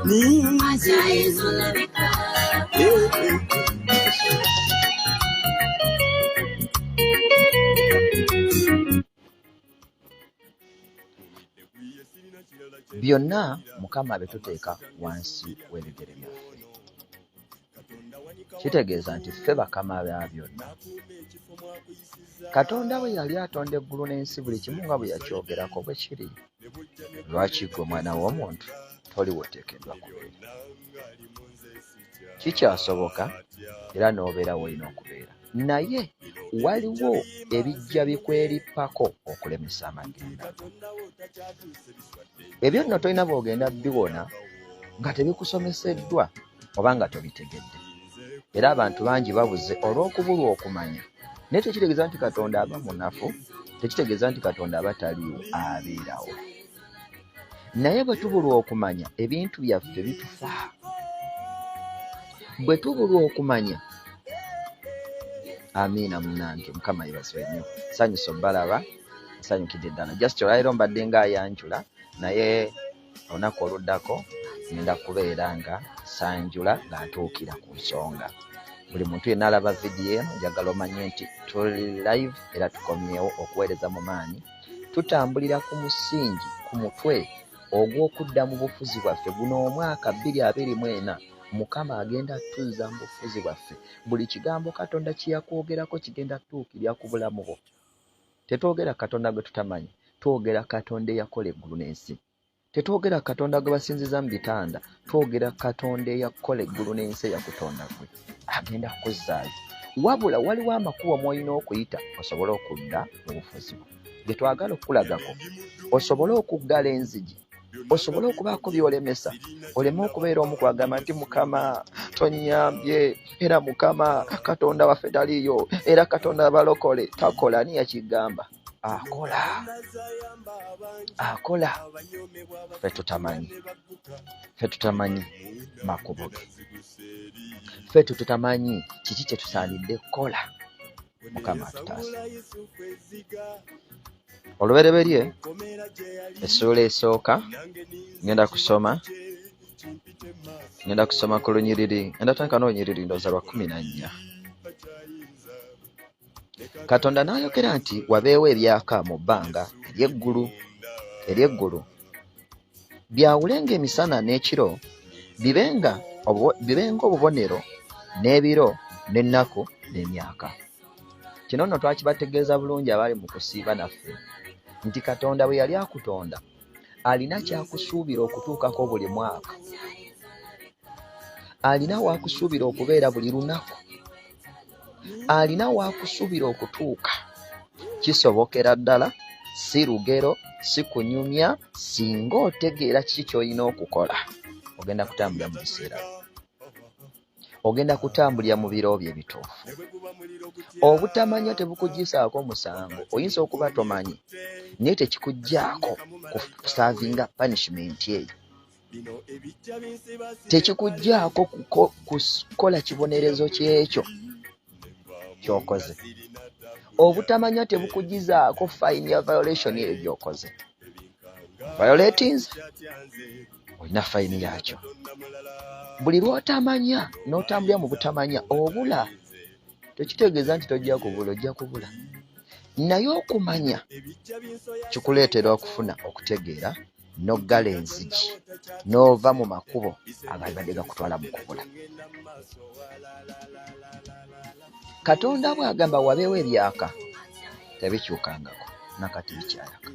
Ninze. Eh, eh. Byonna Mukama bye tuteeka wansi w'ebigere byaffe. Kitegeeza nti ffe bakama ba byonna. Katonda bwe yali atonda eggulu n'ensi buli kimu nga bwe yakyogerako bwe kiri. Lwaki ggwe omwana w'omuntu toli w'oteekeddwa kubeera? Kikyasoboka era n'obeera w'olina okubeera. Naye waliwo ebijja bikwerippako okulemesa amagenda go. Ebyo nno tolina bw'ogenda biwona nga tebikusomeseddwa oba nga tobitegedde. Era abantu bangi babuze olw'okubulwa okumanya. Naye tekitegeeza nti Katonda aba munafu, tekitegeeza nti Katonda aba taliiwo, abeerawo. Naye bwe tubulwa okumanya, ebintu byaffe bitufa. Bwe tubulwa okumanya, amiina munnange, Mukama yeebazibwe nnyo. Nsanyuse obbalaba, nsanyukidde ddala. Just olwaleero mbadde ng'ayanjula, naye olunaku oluddako ngenda kubeera nga sanjula nga ntuukira ku nsonga. Buli muntu yenna alaba vidiyo eno, njagala omanye nti tuli live era tukomyewo okuweereza mu maanyi. Tutambulira ku musingi, ku mutwe ogw'okudda mu bufuzi bwaffe. Guno omwaka bbiri abiri mu ena, Mukama agenda tuzza mu bufuzi bwaffe. Buli kigambo Katonda kye yakwogerako kigenda kutuukirira ku bulamu bwo. Tetwogera Katonda gwe tutamanyi, twogera Katonda eyakola eggulu n'ensi. Tetwogera Katonda gwe basinziza mu bitanda, twogera Katonda eyakola eggulu n'ensi eyakutonda gwe. Agenda kukuzzaayo. Wabula waliwo amakubo mw'olina okuyita osobole okudda mu bufuzi bwo. Ge twagala okukulagako, osobole okuggala enzigi, osobole okubaako by'olemesa, oleme okubeera omu kwagamba nti Mukama tonnyambye, era Mukama Katonda waffe taliiyo, era Katonda abalokole takola. Ani yakigamba? Akola, akola. Ffe tutamanyi, ffe tutamanyi makubo ge, ffe tutamanyi kiki kye tusaanidde kukola. Mukama atutaase. Olubereberye essuula esooka, ngenda kusoma, ngenda kusoma ku lunyiriri, ngenda tandika n'olunyiriri ndowooza lwa 14. Katonda n'ayogera nti wabeewo ebyaka mu bbanga ery'eggulu, byawulenga emisana n'ekiro, bibenga obubonero n'ebiro n'ennaku n'emyaka. Kino nno twakibategeeza bulungi abali mu kusiiba naffe nti Katonda bwe yali akutonda alina ky'akusuubira okutuukako buli mwaka, alina w'akusuubira okubeera buli lunaku, alina w'akusuubira okutuuka. Kisobokera ddala, si lugero, si kunyumya, singa otegeera kiki ky'olina okukola. Ogenda kutambulira mu biseera, ogenda kutambulira mu biro bye ebituufu. Obutamanya tebukuggyisaako musango, oyinza okuba tomanyi, naye tekikuggyaako kusaavinga punishment eyo. Tekikuggyaako kukola kibonerezo ky'ekyo ky'okoze. Obutamanya tebukuggyizaako fine ya violation eyo gy'okoze. Violatinze, olina fine yakyo. Buli lw'otamanya n'otambulira mu butamanya obula, tekitegeeza nti tojja kubula, ojja kubula. Naye okumanya kikuleetera okufuna okutegeera n'oggala enzigi n'ova mu makubo agalibadde gakutwala mu kubula. Katonda bw'agamba wabeewo ebyaka, tebikyukangako, nakati bikyayaka.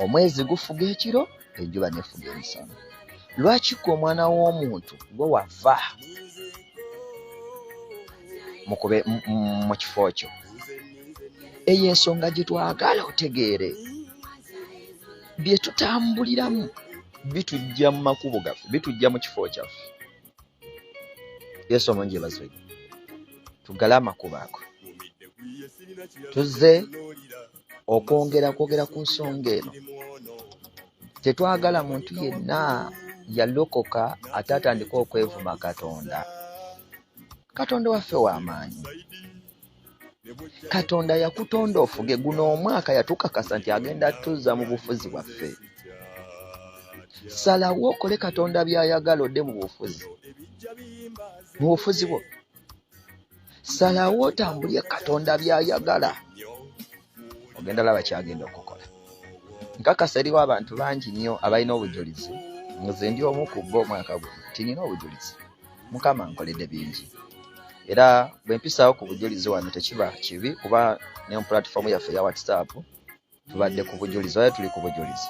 Omwezi gufuga ekiro, enjuba n'efuga emisana. Lwaki ggwe omwana w'omuntu gwe wava mu kifo kyo? Eyo ensonga gye twagala otegeere. Bye tutambuliramu bitujja mu makubo gaffe, bitujja mu kifo kyaffe. Yesu omulungi yeebazibwe. Tuggale amakubo ago. Tuzze okwongera kwogera ku nsonga eno. Tetwagala muntu yenna yalokoka ate atandike okwevuma Katonda. Katonda waffe w'amaanyi. Katonda yakutonda ofuge. Guno omwaka yatukakasa nti agenda tuzza mu bufuzi bwaffe. Salawo okole Katonda by'ayagala odde mu bufuzi, mu bufuzi bwo. Salawo otambulye Katonda by'ayagala, ogenda laba kyagenda okukola. Nkakasa eriwo abantu bangi nnyo abalina obujulizi. Nze ndi omu ku bo omwaka guno nti nina obujulizi. Mukama ankoledde bingi, era bwe mpisaawo ku bujulizi wano tekiba kibi, kuba ne mu pulatifomu yaffe eya WhatsApp tubadde ku bujulizi, oba tuli ku bujulizi.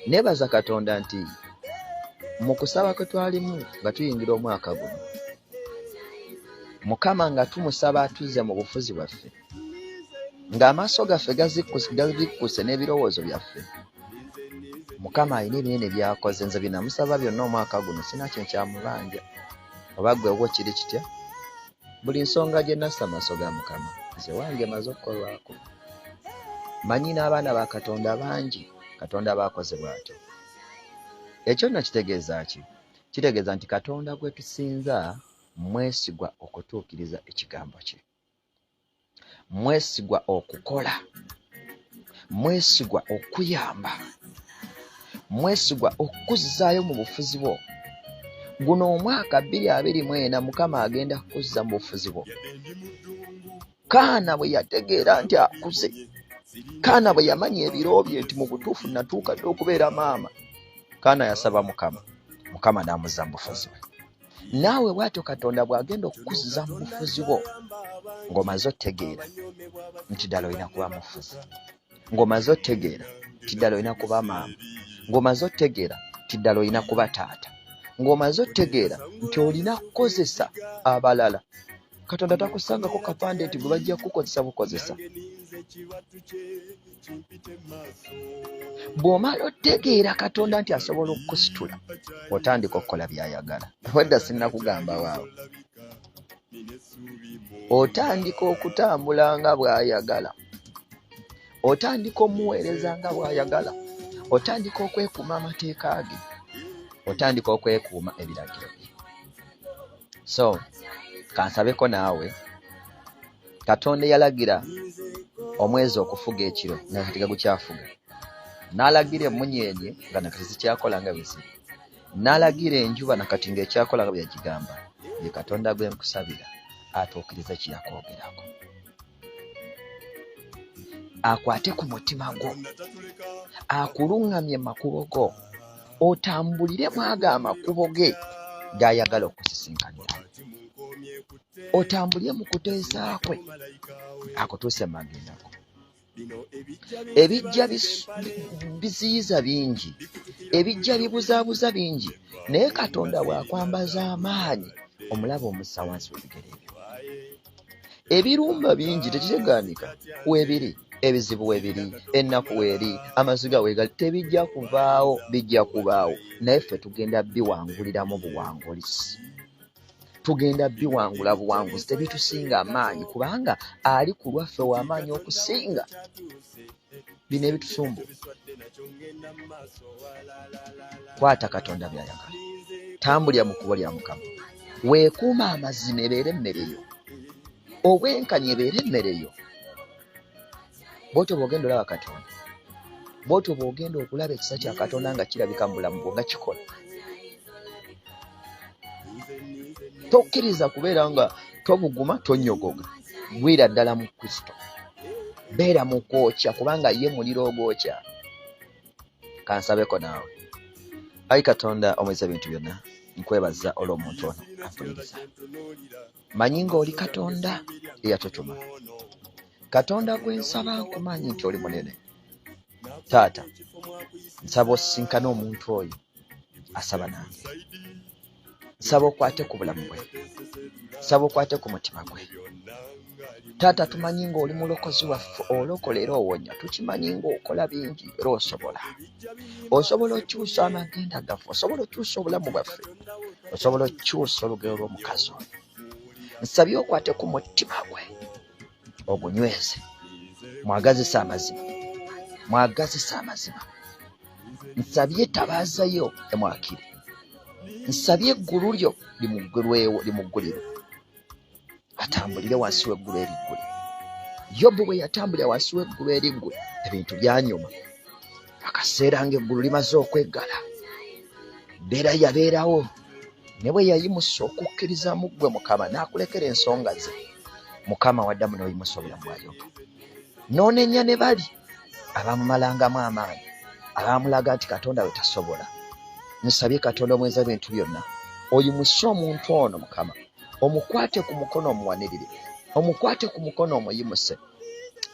Neebaza Katonda nti mu kusaba kwe twalimu nga tuyingira omwaka guno, Mukama nga tumusaba atuzze mu bufuzi bwaffe, ng'amaaso gaffe gazikkuse n'ebirowoozo byaffe, Mukama alina ebinene by'akoze. Nze bye namusaba byonna omwaka guno sirina kye nkyamubanja. Oba ggwe wo kiri kitya? Buli nsonga gye nassa mu maaso ga Mukama, nze wange emaze okukolwako. Manyi n'abaana ba Katonda bangi Katonda b'akoze bw'atyo. Ekyo nno kitegeeza ki? Kitegeeza nti Katonda gwe tusinza mwesigwa okutuukiriza ekigambo kye, mwesigwa okukola, mwesigwa okuyamba, mwesigwa okukuzzaayo mu bufuzi bwo. Guno omwaka 2024 Mukama agenda kukuzza mu bufuzi bwo. Kaana bwe yategeera nti akuze, Kaana bwe yamanya ebiro bye nti mu butuufu natuuka dda okubeera maama, Kaana yasaba Mukama, Mukama n'amuzza mu bufuzi bwe. Naawe bw'atyo Katonda bw'agenda okukuzza mu bufuzi bwo ng'omaze otegeera nti ddala olina kuba mufuzi, ng'omaze otegeera nti ddala olina kuba maama, ng'omaze otegeera nti ddala olina kuba taata, ng'omaze otegeera nti olina kukozesa abalala. Katonda takusangako kapande nti gwe bajja kukukozesa bukozesa. Bw'omala otegeera Katonda nti asobola okukusitula, otandika okukola by'ayagala. Wedda sinnakugamba waawo. Otandika okutambula nga bw'ayagala, otandika omuweereza nga bw'ayagala, otandika okwekuuma amateeka ge, otandika okwekuuma ebiragiro bye. So kansabeko naawe, Katonda eyalagira omwezi okufuga ekiro nga kati gagukyafuga, n'alagira emmunyeenye nga nakati zikyakola nga bwe ziri, n'alagira enjuba nakati ng'ekyakola nga bwe yagigamba, ye Katonda gwe nkusabira atuukirize kye yakwogerako, akwate ku mutima gwo, akuluŋŋamye mu makubo go, otambulire mu ago amakubo ge g'ayagala okusisinkanira, otambulire mu kuteesa kwe akutuuse mu magenda go. Ebijja biziyiza bingi, ebijja bibuzaabuza bingi, naye Katonda bw'akwambaza amaanyi omulaba omussa wansi w'ebigere byo. Ebirumba bingi tekiteganika weebiri, ebizibu weebiri, ennaku weeri, amaziga weegali, tebijja kuvaawo, bijja kubaawo, naye ffe tugenda biwanguliramu buwangulizi. Tugenda biwangula buwanguzi, tebitusinga amaanyi, kubanga ali ku lwaffe w'amaanyi okusinga bino ebitusumbuwa. Kwata Katonda by'ayagala, tambulira mu kkubo lya Mukama, weekuuma amazima ebeere emmere yo, obwenkanya ebeere emmere yo. Bw'otyo bw'ogenda olaba Katonda, bw'otyo bw'ogenda okulaba ekisa kya Katonda nga kirabika mu bulamu bwo nga kikola. Tokkiriza kubeera nga tobuguma, tonyogoga, gwira ddala mu Kristo, beera mu kwokya, kubanga ye muliro ogwokya. Kansabeko naawe. Ayi Katonda omuyinza ebintu byonna, nkwebaza olw'omuntu ono ampuliriza. Manyi ng'oli Katonda eyatutuma, Katonda gwe nsaba nkumanyi nti oli munene. Taata, nsaba osisinkane omuntu oyo asaba nange, nsaba okwate ku bulamu bwe, nsaba okwate ku mutima gwe. Taata, tumanyi ng'oli mulokozi waffe, olokola era owonya, tukimanyi ng'okola bingi era osobola, osobola okyusa amagenda gaffe, osobola okyusa obulamu bwaffe, osobola okyusa olugero lw'omukazi oyo. Nsabye okwate ku mutima gwe ogunyweze, mwagazise amazima, mwagazise amazima. Nsabye ettabaaza yo emwakire, nsabye eggulu lyo limuggulwewo, limuggulirwe, atambulire wansi w'eggulu eriggule. Yobu bwe yatambulira wansi w'eggulu eriggule, ebintu byanyuma. Akaseera ng'eggulu limaze okweggala, Embeera yabeerawo ne bwe yayimusa okukkiriza mu ggwe Mukama n'akulekera ensonga ze. Mukama waddamu n'oyimusa obulamu bwa Yobu. N'onenya ne bali abamumalangamu amaanyi, abaamulaga nti Katonda we tasobola. Nsabye Katonda omweza bintu byonna oyimuse omuntu ono Mukama, omukwate ku mukono omuwanirire, omukwate ku mukono omuyimuse.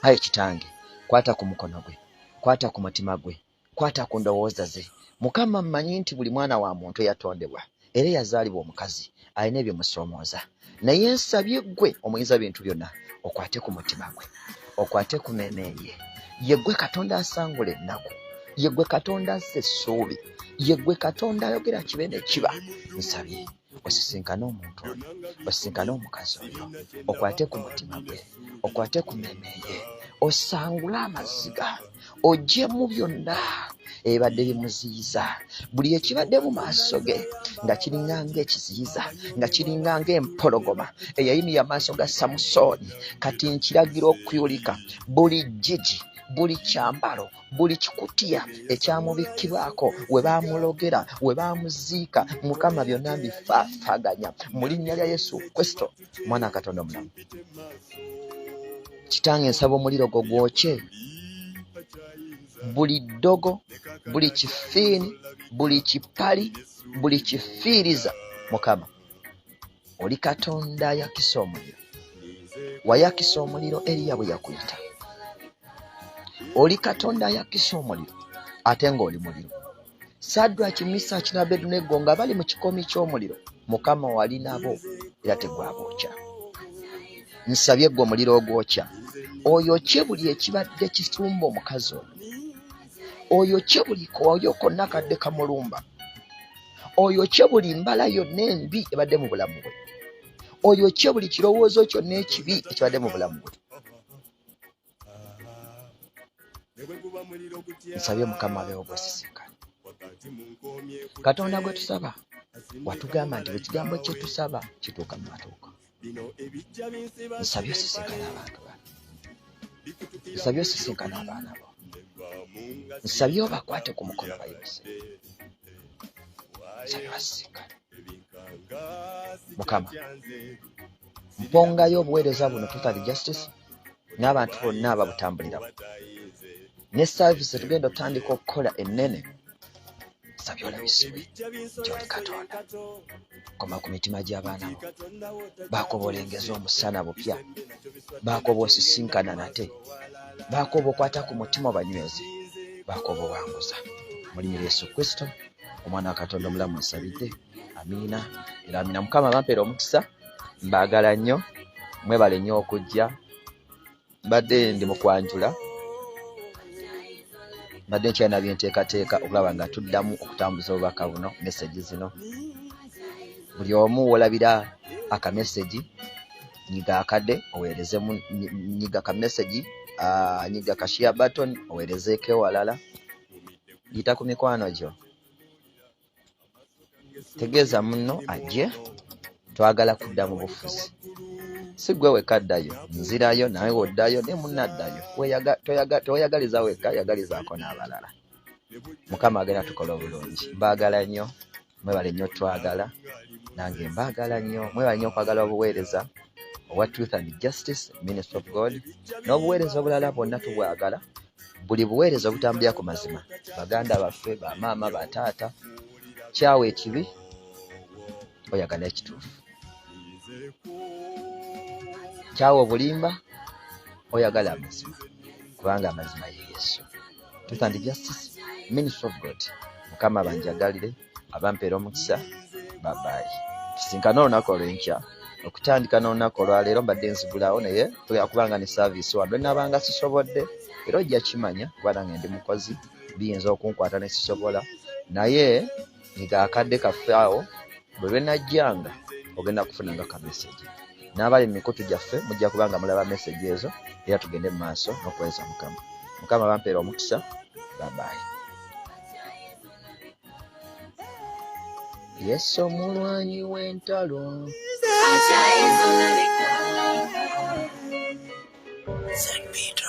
Ayi Kitange, kwata ku mukono gwe, kwata ku mutima gwe, kwata ku ndowooza ze. Mukama, mmanyi nti buli mwana wa muntu eyatondebwa era eyazaalibwa omukazi alina ebimusoomooza, naye nsabye ggwe omuyinza bintu byonna okwate ku mutima gwe, okwate ku mmeeme ye. Ye ggwe Katonda asangula ennaku, ye ggwe Katonda azza essuubi, ye ggwe Katonda ayogera kibe ne kiba. Nsabye osisinkane omuntu oyo, osisinkane omukazi oyo, okwate ku mutima gwe, okwate ku mmeeme ye, osangule amaziga, oggyemu byonna ebibadde bimuziyiza, buli ekibadde mu maaso ge nga kiringa ng'ekiziyiza, nga kiringa ng'empologoma eyayimiya amaaso ga Samusooni. Kati nkiragira okuyulika buli ggigi, buli kyambalo, buli kikutiya ekyamubikkibwako, we baamulogera, we baamuziika. Mukama, byonna mbifaafaaganya mu linnya lya Yesu Kristo, Omwana wa Katonda omulamu. Kitange, nsaba omuliro gwo gwokye buli ddogo, buli kifiini, buli kipali, buli kifiiriza. Mukama, oli Katonda ayakisa omuliro. Wayakisa omuliro Eriya bwe yakuyita. Oli Katonda ayakisa omuliro ate ng'oli muliro. Sadraki, Misaki ne Abedunego nga bali mu kikoomi ky'omuliro, Mukama wali nabo era tegwabookya. Nsabye ggwe omuliro ogwokya oyokye buli ekibadde kisumba omukazi ono, oyokye buli kooyo konna kadde kamulumba, oyokye buli mbala yonna embi ebadde mu bulamu bwe, oyokye buli kirowoozo kyonna ekibi ekibadde mu bulamu bwe. Nsabye Mukama abeewo gw'osisinkana. Katonda gwe tusaba watugamba nti buli kigambo kye tusaba kituuka mu matuuka. Nsabye osisinkane abantu bano, nsabye osisinkane abaana bo, nsabye obakwate ku mukono bayimuse, nsabye basisinkane. Mukama, mpongayo obuweereza buno Truth and Justice n'abantu bonna ababutambuliramu ne service tugenda otandika okukola ennene. Nsabye olabisibwe nti oli Katonda. Koma ku mitima gy'abaana bo, baako b'olengeza omusana bupya, baako b'osisinkana nate, baako b'okwata ku mutima obanyweze, baako b'owanguza. Mu linnya lya Yesu Kristo, Omwana wa Katonda omulamu, nsabidde. Amiina era amiina. Mukama bampeera omukisa, mbaagala nnyo, mwebale nnyo okujja. Mbadde ndi mu kwanjula, mbadde nkyalina byenteekateeka okulaba nga tuddamu okutambuza obubaka buno, mesegi zino. Buli omu wolabira akamesegi, nyiga akade oweerezemu, nyiga kamesegi, nyiga ka share button oweerezeeko ewalala, yita ku mikwano gyo, tegeeza munno ajje. Twagala kudda mu bufuzi. Si ggwe wekka addayo, nzirayo, nawe woddayo, ne munno addayo. Teweyagaliza wekka, yagalizaako n'abalala. Mukama agenda tukola obulungi. Mbaagala nnyo, mwebale nnyo twagala, nange mbaagala nnyo, mwebale nnyo okwagala obuweereza obwa Truth and Justice Ministry of God n'obuweereza obulala bwonna tubwagala. Buli buweereza obutambulira ku mazima, baganda baffe, bamaama, bataata, kyawa ekibi oyagala ekituufu, kyawa obulimba oyagala amazima, kubanga amazima ye Yesu. Truth and Justice Ministry of God. Mukama banjagalire, abampeera omukisa. Babayi, tusinkane olunaku olw'enkya okutandika n'olunaku olwaleero. Mbadde nzigulawo, naye tugenda kubanga ne service wano. Lwe sisobodde, era ojja kimanya, kuba nange ndi mukozi, biyinza okunkwata ne sisobola, naye nyiga akadde kaffe awo, bwe lwenajjanga ogenda kufunanga ka message. N'abali mu mikutu gyaffe mujja kubanga mulaba message ezo, era tugende mu maaso n'okuweereza Mukama. Mukama bampeera omukisa. Babayi. Yesu omulwanyi w'entalo. St. Peter.